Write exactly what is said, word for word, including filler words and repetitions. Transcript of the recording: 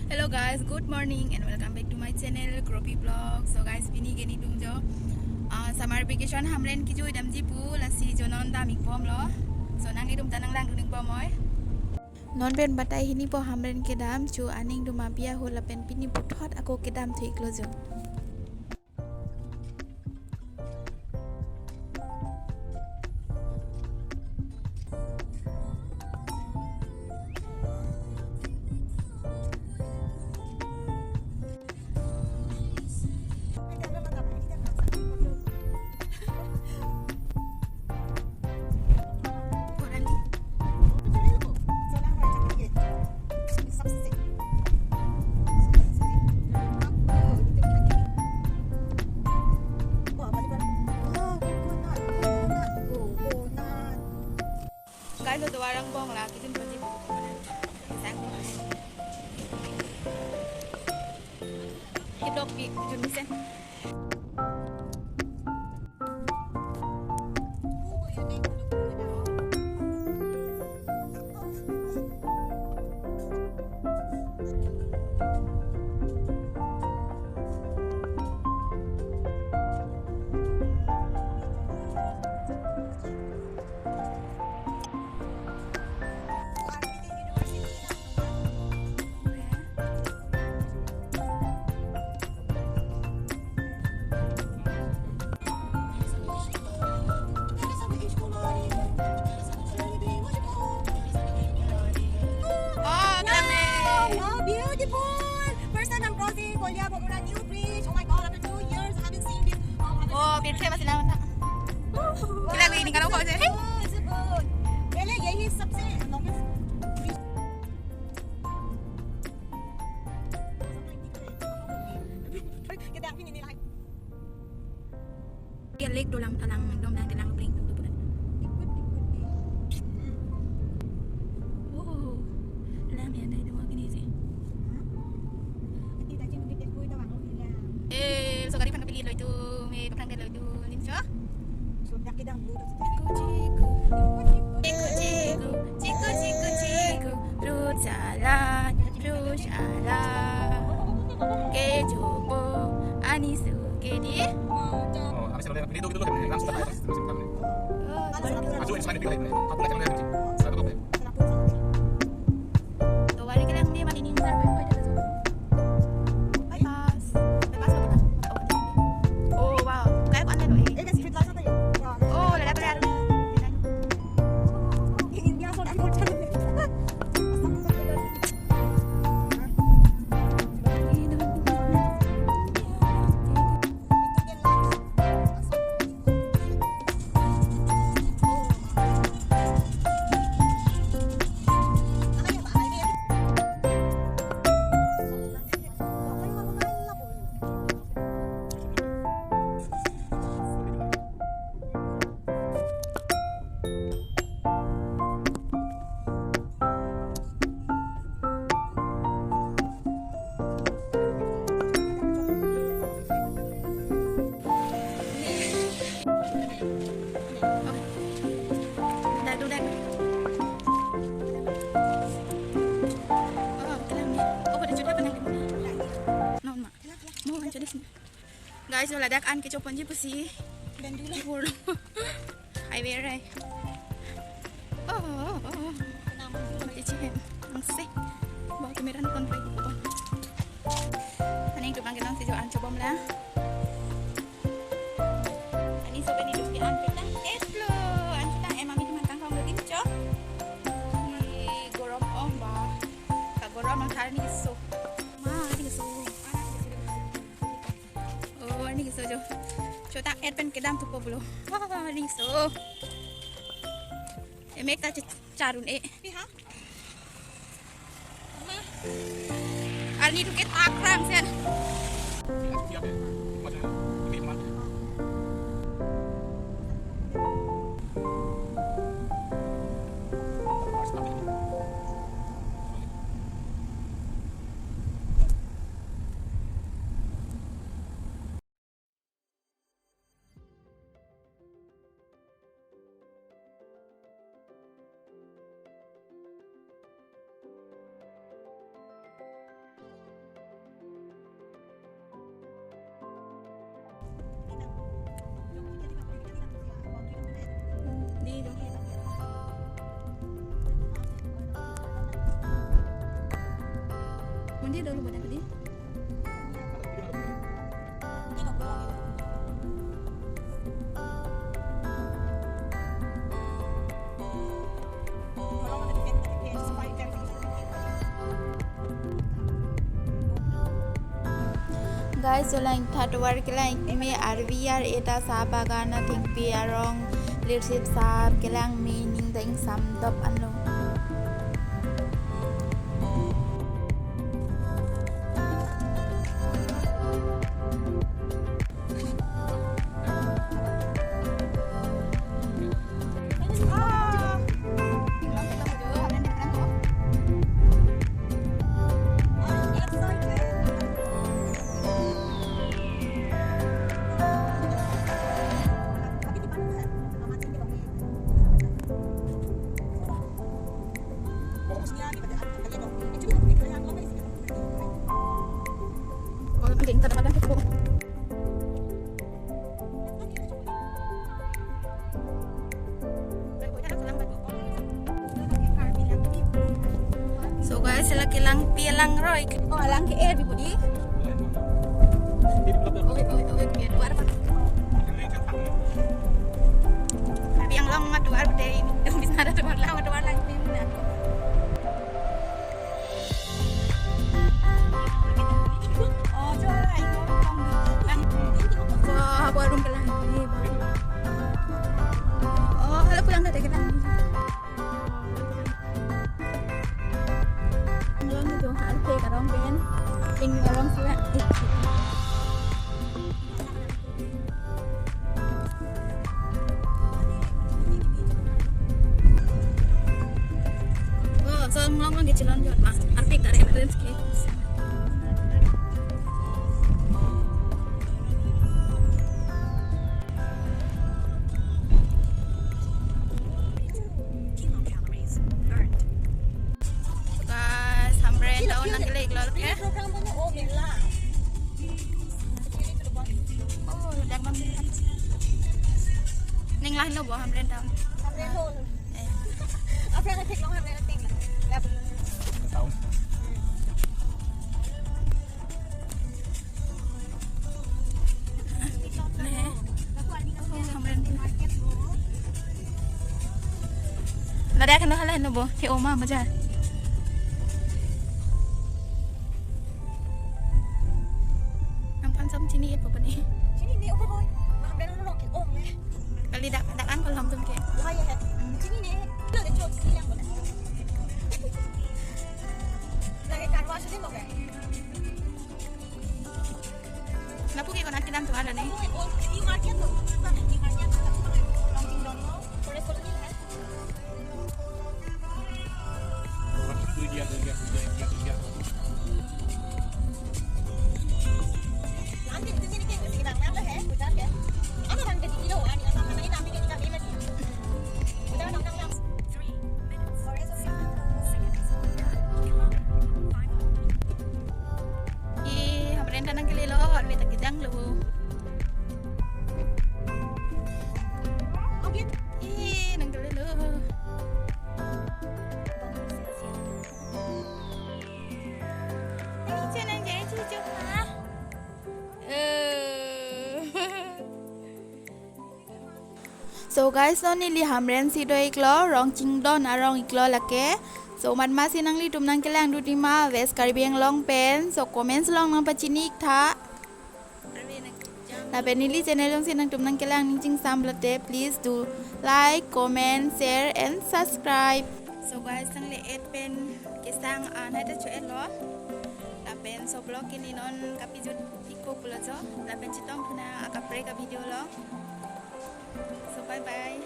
Hello guys, good morning and welcome back to my channel Kropi Vlog. So guys, pini ke netum jo, ah, summer vacation Hamren kejui damji pu, lasi jo non dam-ik bomlo. So nanglitum ta nanglangdun-ik bom oi. Non pen batai hini po Hamren kedam, chu aning duma biya ho lapen pini puthot ako kedam thu-iklo jo. Guys, lo dovar angbong la kejun ponji pu. Sang. Kedok pi junisen. Oh, keren. Wow, beautiful. First time I'm crossing Kolia Bhomora New Bridge. Oh my God, after two years, I haven't seen this. Oh, haven't Oh, seen pir se masih lawan tak? Wow, Kila gue ini kalau kau saya. Good, so good. पहले यही सबसे longest bridge. Kita yang ini lagi. Dia lake dolang talang dom lang talang pring tu tu. Oh, lang ya dai dua gini sih. Eh, so gari pan kapili lo itu, me paprang lo itu, nincho. Chiku chiku, chiku chiku, chiku chiku chiku, fruit salad, fruit salad. Kejopo, aniso kedi. Oh, habis kalau dia pilih itu gitu loh, kan? Langsung tak ada, langsung tak ada. Ajo ini selain pilih ini, aku lagi kalau dia pilih. Selalu apa ya? Tuwari kelang dia mani ninjar, boy, boy, dia tu. Pas, pas apa? Oh, wow. Kayak kok aneh loh, eh. Eh, ada street light apa ya? Wah. Oh, lada pala. Ini dia so unfortunate. Guys, ladak an kecho ponji pusi. Dan dulu. Highway rai. Oh, oh, oh. Chichi hem. Angse. Bawa kamera nonton rai. Aning tu bang kenang si jo an chobom la. Ani sobat hidup di an kita. Eslo. An kita em ami teman kangkong lo din cho. Ni gorom om ba. Ka gorom ang thar ni so. Ma ni so. Oh, ani keso jo. Chota et pen kedam thupo pulo. Ah, ani keso. Emek ta ch-, charun e. Arni duket akrang sen. Hindi daw lumabas ako di. Guys, so lang itha tovar kelang ikme R V R eta sa bagan athengpi arong leadership sap kelang me ning deng samdop anlo. So guys, sila kelang pi alang roi. Oh, alang ke air bibudi. Oi, oi, oi, oi, duar pa. Karbi Anglong ma duar dei. Bisa ada duar lang, duar lang ini na. Oh, coba. Wah, baru kelang. Oh, kalau pulang dari kita. Along itu, alpe karong pen. Ing along sila. Oh, so ngomong ke chilon jot, ah, arti kare entrance ke. Guys, Hamren town nangkele iklo ke. Oh, dak bang. Ning lah no bo Hamren town. Hamren town. Eh. Apa yang ketik lo Hamren town? Tahu. Ladak kano hala no bo, ke oma bajar. Nangphan som chini-e po pani. Chini-e po boy. Nang ben lo ke ong le. Kali dak, dak an kolom tum ke. Wah, ya. Chini-e. Lo de chok sini yang mana? Lagi karwa sudah mau ke? Lapu ke konat kedam tuan ni. New market tu. New market tu. Forest colony hai. Nanti di sini kan masih kenal nama hai, putar kan? Ano bang jadi kilo, ani asal kami ini kami lagi. Putar nang nang nang. Forest. Ih, Hamren ta nangkele lo, arve ta kedang lo. Okay. Ih, nangkele lo. Ini channel jadi cucu mah. Eh. So guys, non neli Hamren si do iklo, rong chingdon arong iklo lake. So matma si nanglitum nangkelang dutima West Karbi Anglong pen. So comments along nangpachini iktha. Lapen neli channel along si nangtum nangkelang ning chingsam lote, please do like, comment, share and subscribe. So guys, nangle et pen kesang anai ta cho-et lo. Lapen so vlog ke neli non kapijut ikpo pulo jo. Lapen chetong thunang akaprek avideo lo. So bye bye.